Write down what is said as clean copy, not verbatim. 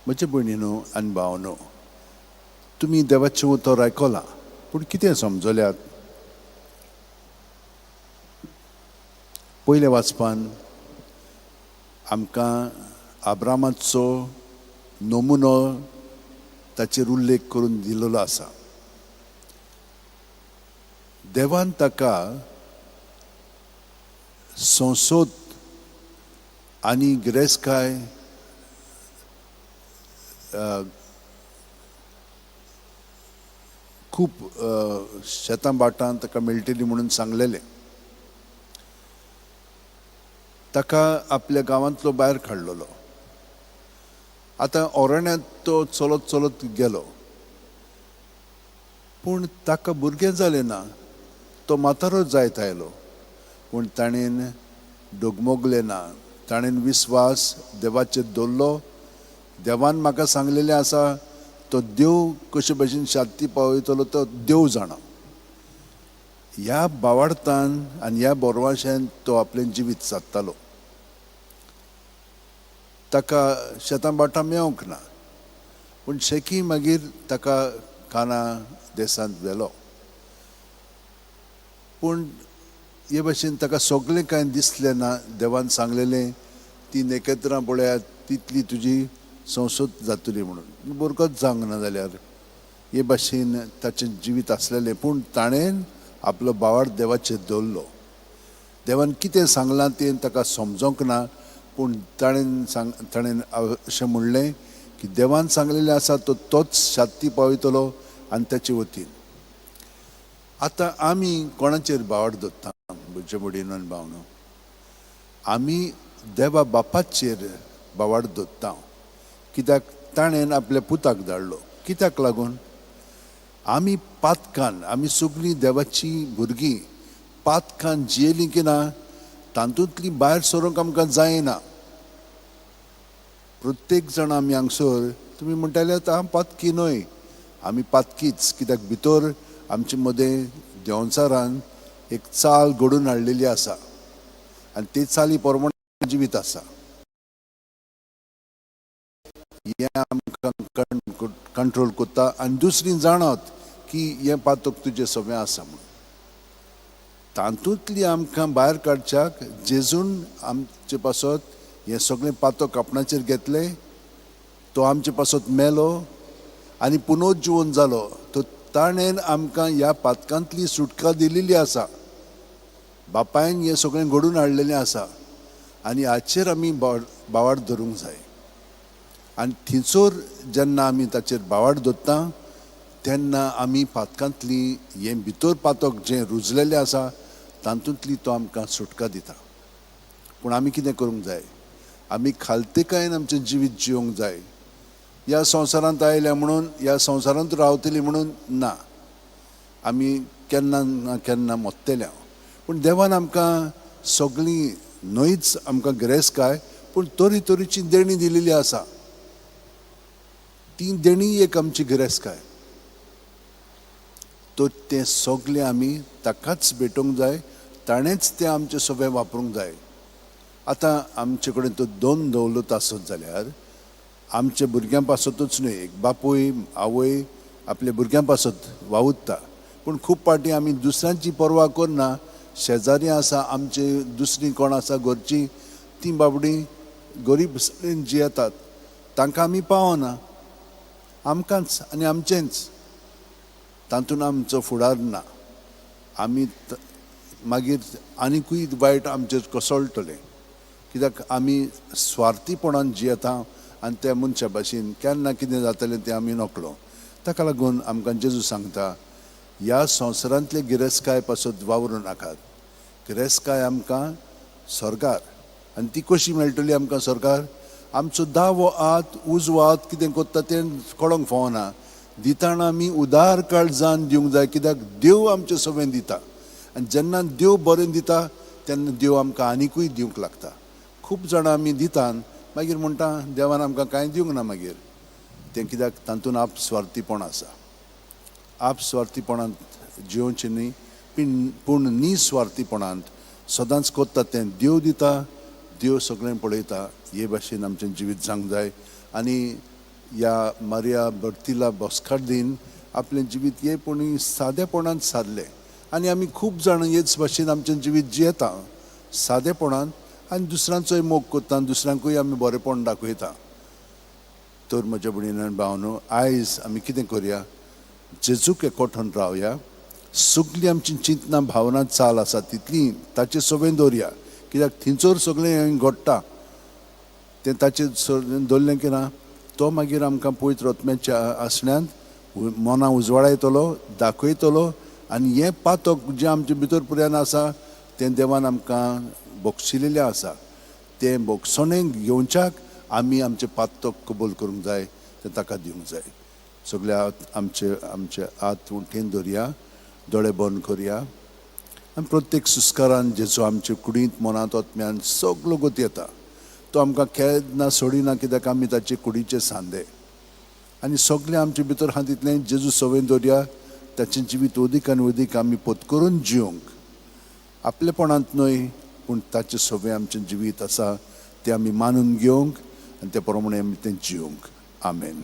म्हजे भयणीनो आनी भावनो, तुमी देवाचें उतर आयकलां, पूण कितें समजल्यात? पयल्या वाचपान आमकां आब्रामाचो नमुनो ताचेर उल्लेख करून दिलेलो आसा. देवान ताका संसद आनी गिरेस्तकाय खूब शेतां भाटां ताका मेळटली म्हणून सांगलेलें. ताका आपल्या गांवांतलो भायर काडलेलो. आतां ओरण्यांत तो चलत चलत गेलो, पूण ताका भुरगें जालें ना. तो म्हातारो जायत आयलो, पूण ताणें डगमगलें ना. ताणें विस्वास देवाचेर दवरलो. देवान म्हाका सांगलेलें आसा, तो देव कशे भशेन शांती पावयतलो तो देव जाणा. ह्या बावार्थान आनी ह्या बोरवाशान तो आपलें जिवीत सादतालो. ताका शेतां भाटां मेवंक ना, पूण शेकी मागीर ताका काना देशांत व्हेलो. पूण हे भशेन ताका सगळें कांय दिसलें ना. देवान सांगलेलें ती नखेत्रां पळयात तितली तुजी संसद जातली म्हणून, बरकत जावंक ना जाल्यार हे भशेन ताचें जिवीत आसलेलें. पूण ताणें आपलो बावार देवाचेर दवरलो. देवान कितें सांगलां तें ताका समजोंक ना, पूण ताणें अशें म्हणलें की देवान सांगलेलें आसा तो तोच शांती पावयतलो आनी ताचे वतीन. आतां आमी कोणाचेर बावार दवरता भुरगे भयणीनो आनी भावनो? आमी देवा बापाचेर बावार दवरता, कित्याक ताणें आपल्या पुताक धाडलो. कित्याक लागून? आमी पातकान, आमी सगळीं देवाचीं भुरगीं पातकान जियेलीं की ना, तातूंतली भायर सरूंक आमकां जायना. प्रत्येक जाण आमी हांगसर तुमी म्हणटाले आतां हांव पातकी न्हय, आमी पातकीच, कित्याक भितर आमचे मदें देंवचारान एक चाल घडून हाडलेली आसा आनी ते चाली प्रमाण जिवीत आसा. हें आमकां कंट्रोल करता आनी दुसरी जाणत की हें पातक तुजें सगळें आसा म्हणून. तातूंतली आमकां भायर काडच्याक जेजून आमचे पासत हें सगळें पातक आपणाचेर घेतलें. तो आमचे पासत मेलो आनी पुनर्जिवन जालो. तो ताणें आमकां ह्या पातकांतली सुटका दिलेली आसा. बापायन हें सगळें घडून हाडलेलें आसा आनी हाचेर आमी बावार धरूंक जाय. आनी थंयसर जेन्ना आमी ताचेर बावार दवरता तेन्ना आमी पातकांतली हें भितर पातक जें रुजलेलें आसा तातूंतली तो आमकां सुटका दिता. पूण आमी कितें करूंक जाय? आमी खालतेकायेन आमचें जिवीत जिवंक जाय. ह्या संवसारांत आयल्या म्हणून, ह्या संवसारांत रावतली म्हणून ना, आमी केन्ना ना केन्ना मोत्तले. पूण देवान आमकां सगळीं न्हयच आमकां गिरेस्तकाय, पूण तरी तरेची देणी दिलेली आसा. ती देणी एक आमची गिरेस्तकाय. तर तें सगळें आमी ताकाच भेटोवंक जाय, ताणेंच तें आमचें सगळें वापरूंक जाय. आतां आमचे कडेन तो दोन दौलत आसत जाल्यार आमच्या भुरग्यां पासतूच न्हय, एक बापूय आवय आपल्या भुरग्यां पासत वावुरता, पूण खूब फावटी आमी दुसऱ्यांची पर्वा करना. शेजारी आसा आमचे, दुसरीं कोण आसा घरचीं, तीं बाबडीं गरीब जियेतात, तांकां आमी पावना. आमकांच आनी आमचेंच, तातूंत आमचो फुडार ना. आमी मागीर आनिकूय वायट आमचेर कोसळटलें, कित्याक आमी स्वार्थीपणान जियेता आनी त्या मनशा भाशेन केन्ना कितें जातलें तें आमी नकळो. ताका लागून आमकां जेजू सांगता, ह्या संवसारांतले गिरेस्तकाय पासत वावरूं नाकात. गिरेस्तकाय आमकां स्वर्गार, आनी ती कशी मेळटली आमकां स्वर्गार? आमचो दावो हात उजवो हात कितें करता तें कळोंक फावना. दितना आमी उदार काळजान दिवंक जाय, कित्याक देव आमचें सगळें दिता. आनी जेन्ना देव बरें दिता तेन्ना देव आमकां आनिकूय दिवंक लागता. खूब जाणां आमी दितात, मागीर म्हणटा देवान आमकां कांय दिवंक ना. मागीर तें कित्याक तातूंत आपस्वार्थीपण आसा. आपस्वार्थीपणांत जियोवचें न्हय, पूण निस्वार्थीपणांत सदांच करता तें देव दिता, देव सगळें पळयता. हे भाशेन आमचें जिवीत जावंक जाय. आनी ह्या मारिया बर्तिला बॉस्कार्दीन आपलें जिवीत हे पुणी सादेपणांत सारलें. आनी आमी खूब जाणां हेच भाशेन आमचें जिवीत जियेता सादेपणान आनी दुसऱ्यांचोय मोग करता, दुसऱ्यांकूय आमी बरेपण दाखयता. तर म्हज्या भयणीन भावनो, आयज आमी कितें करया, जेजूक एकवठून रावया. सगळीं आमची चिंतनां भावनां चाल आसा तितली ताचे सगळें दवरया, कित्याक थंयसर सगळें हें घडटा. तें ताचेर दवरलें की ना तो मागीर आमकां पवित्र आत्म्याच्या आसण्यांत मनां उजवाडायतलो, दाखयतलो. आनी हें पातक जें आमचे भितर पुर्यान आसा तें देवान आमकां बक्षिलेलें आसा. तें बक्षणें घेवच्याक आमी आमचें पातक कबूल करूंक जाय, तें ताका दिवंक जाय. सगळे आमचे आमचे हात उठेन दवरया, दोळे बंद करया आनी प्रत्येक सुस्कारान जेचो आमचे कुडींत मनांत आत्म्यान सगलो गती येता तो आमकां केन्ना सोडिना, कित्याक आमी ताचे कुडीचे सांदे. आनी सगळें आमचे भितर आहा तितलें जेजू संवय दवरया, ताचें जिवीत अदीक आनी अदीक आमी पत्करून जिवंक, आपलेपणांत न्हय पूण ताचें सगळें आमचें जिवीत आसा तें आमी मानून घेवंक आनी ते प्रमाणे आमी तें जिवंक. आमेन.